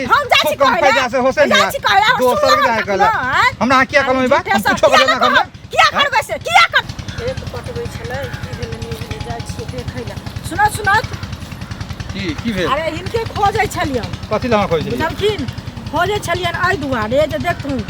हम जाइ छी खूब कम कहै लए। पैसा से होसे जाइ नहीं छी कहै लए, दोसर सुनलहुँ के जाय कखनो, कहला आँय? हमरा अहाँ किया कहलहुँ ई बात हम झूठे कुछो सब कहलहुँ ना किया घरमे कहब? किया करबै से किया कर खेत पटबै छलै की भेलै नहि भेलै जाइ छियै देखै लए सुनत सुनत की की भेल अरे हिनके खोजै छलियन कथी लए अहाँ कहै छलियै बुझलखिन खोजै छलियन एहि दुआरे जे देखथुन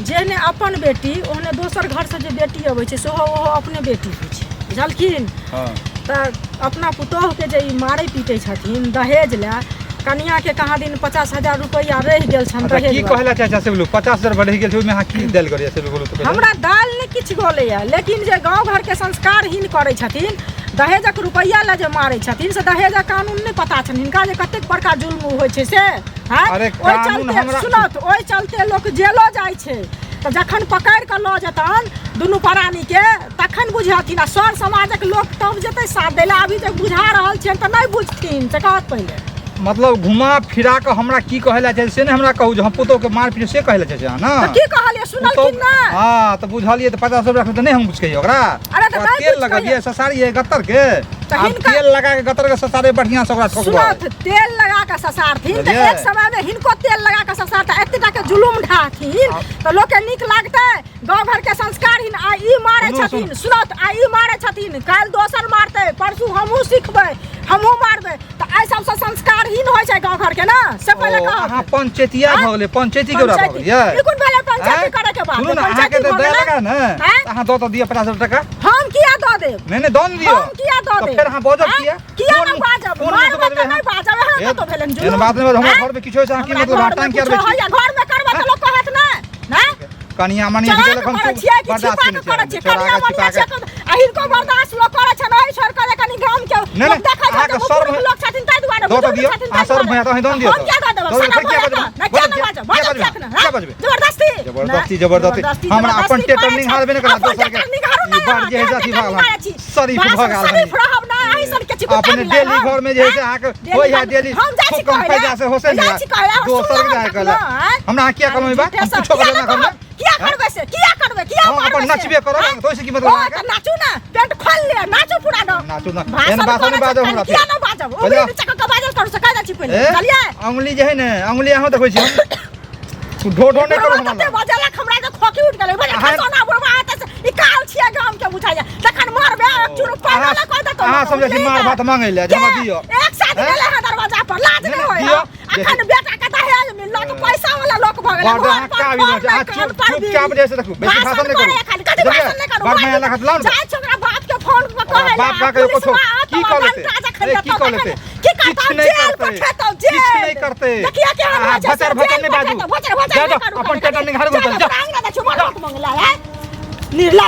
जेहने अपन बेटी ओहने दोसर घरसँ जे बेटी अबै छै सेहो ओहो अपने बेटी होइ छै बुझलखिन हँ तऽ अपना पुतोहुके जे ई मारै पीटै छथिन दहेज लए कनियाके कहाँ दिन 50,000 रुपैआ रहि गेल छनि अच्छा की दहेज कहै लए चाहै छै से बोलू 50,000 बढ़ि गेल छै ओहिमे अहाँ की देल करियै से बोलू तऽ पहिले। हमरा दालि नहि किछु गलैए लेकिन जे गाँव घरके संस्कारहीन करै छथिन दहेजक रुपैआ लए जे मारै छथिन से दहेजक कानून नहि पता छनि हिनका जे कतेक बड़का जुल्म होइ छै से आँय? अरे ओहि कानून चलते हमरा- सुनत ओहि चलते लोक जेलो जाइ छै तऽ जखन पकड़ि कऽ लऽ जेतनि दुनू प्राणीके तखन बुझथिन आ सर समाजक लोक तब जेतै साथ दै लए अभी जे बुझा रहल छियनि तऽ नहि बुझथिन से कहत पहिले मतलब घुमा फिरा कऽ हमरा की कहै लए चाहै छै से नहि हमरा कहू जे हम पुतोहके मार पीट से कहै लए चाहै छै अहाँ ने तऽ की कहलियै सुनलखिन पुतोह- नहि हँ तऽ बुझलियै तऽ 50 रुपया तऽ नहि हम कुछ कहियै ओकरा अरे तऽ ओकरा नहि तेल कुछ लगबियै कहियै। ससारियै गत्तर के तऽ आब हिनका- तेल लगा के गत्तर के ससारे बढ़िआँ से ओकरा ठोकबै सुनत तेल लगा कऽ ससारथिन तऽ बुझलियै? एक समय मे हिनको तेल लगा कऽ ससारता एते टा के जुलुम ढाहथिन तऽ लोक के नीक लागतै गाँव घर के संस्कारहीन आ ई मारै सुनू, छथिन सुनत आ ई मारै छथिन काल्हि दोसर मारतै परसू हमहूँ सिखबै हमहूँ मारबै तऽ एहि सबसँ संस्कारहीन होइ छै गाँव घर के ने से पहिले ओ, कहब अहाँ पंचैतिया भऽ गेलै पंचैती के भऽ पंचायती गेलियै ई कोन भेलै पंचायती आँय? करे के बात सुनू ने अहाँके पंचायती तऽ भऽ दया गेलै लगा ने आँय? तऽ अहाँ दऽ तऽ दिअ 50 टका हम किया दऽ देब नहि नहि दऽ ने दिअ हम किया दऽ तऽ देब फेर अहाँ बाजब आँय? किया किया कोन नहि बाजब कोन मुँह से मारबै बजबै तऽ नहि अहाँ? बाजब एहन कतौ भेलै एहन बात नहि बाजू, हमरा घरमे किछु होइ छै अहाँ की हमरा मतलब घरमे टांग किया किछो अरबै छी होइया घरमे करबै तऽ लोक कहत नहि नहि कनिया मनिया चोरा गेलक कऽ हम करै खूब छियै कि बर्दाश्त छिपा केने कऽ करै छियै छियै चोरा कनिया कऽ मनिया छिपा छियै कऽ आ हिनको बर्दाश्त लोक करै छै नहि छोड़ कऽ जे कनि गाम के नहि, लोक देखै छै अहाँके जे शर्म बुजुर्ग लोक छथिन ताहि दुआरे दऽ तऽ बुजुर्ग दियौ छथिन अहाँ ताहि शर्म दुआरे होइया तऽ अहीं दऽ ने दियौ हम किया दऽ देबै दऽ दियौ, शर्म फेर किया होइया बजबै? तऽ नहि किया नहि बजबै, बाजब बाजब किया किया बजबै? नहि किया बजबै? जबरदस्ती जबरदस्ती जबरदस्ती हमरा अपन टेटर निहारबे नहि करत दोसर के ई बार जे है से अथी भऽ गेल हन। शरीफ भऽ गेल हन। शरीफ रहब ना अहीं सन के चिकुता अपने मिलल डेली हन। घर में जे है से अहाँके डेली होइ है घर- डेली हम जाइ छी खूब कम कहै लए। पैसा से होसे जाइ छी कहै लए, दोसर के सुनलहुँ जाय कखनो, कहला आँय? हमरा अहाँ किया कहलहुँ ई बात झूठे हम सब कुछो किया कहलहुँ नहि ना घरमे कहब? किया करबै से किया करबै किया हम मारबै अपन से? नचबे करब आँय? तऽ ओहिसँ की मतलब ओ अहाँके? तऽ नाचू ना पेंट खोल ले नाचू पूरा न नाचू ना भाषण एहन बात करै नहि बाजब छै, हमरा किया नहि बाजब पहिले- उंगली नीचा कऽ के बाजल करू से कहि दै छी पहिले ए, बुझलियै अंगुली जे है ने अंगुली अहाँ देखै छी हम ढो ढो नहि करू बुढ़वा हमरा कते लग। बजेलक हमरा जे खोखी उठि गेलै बजे अहाँ- खसौना बुढ़वा हेतै से ई काल छियै गाम के बुझाइया तखन मारबे एक चूर अहाँ पागल कहि देतौ अहाँ समझै छी मार भात मांगै लए जे हमरा दिअ एक साथ हैं? गेलै हँ दरवाजा पर लाज नहि, नहि नहि, होय दिअ। अखन बेटा के दहेज मिलल तऽ पैसा वाला लोक भऽ गेलै बड़ घर अहाँ पर काबिल फोन छी। अहाँ नहि, कान चुप पर चुपचाप बीड़ी। जे से देखू बेसी भाषण नहि करू भाषण करे खाली कथी बुझलियै? भाषण नहि करू बड़ माया लागत लाउ ने जाइ छै ओकरा बाप के फोन पर कहै बाप का कहियो पुलिस कथो की आ कऽ तऽ लेतै डंडा जखन ए, की देतौ कऽ तखन लेतै की करतौ किछु नहि जेल करतै पठेतौ किछु जेल नहि करतै देखिया केहन अहाँ होइ छै से भचर भचर जेल नहि बाजू पठेतौ, भचर भचर जा नहि जाउ करू अपन कनी टेटर निघार जा जा जाउ, आंगना देखियौ मरत मंगला है निर्लज।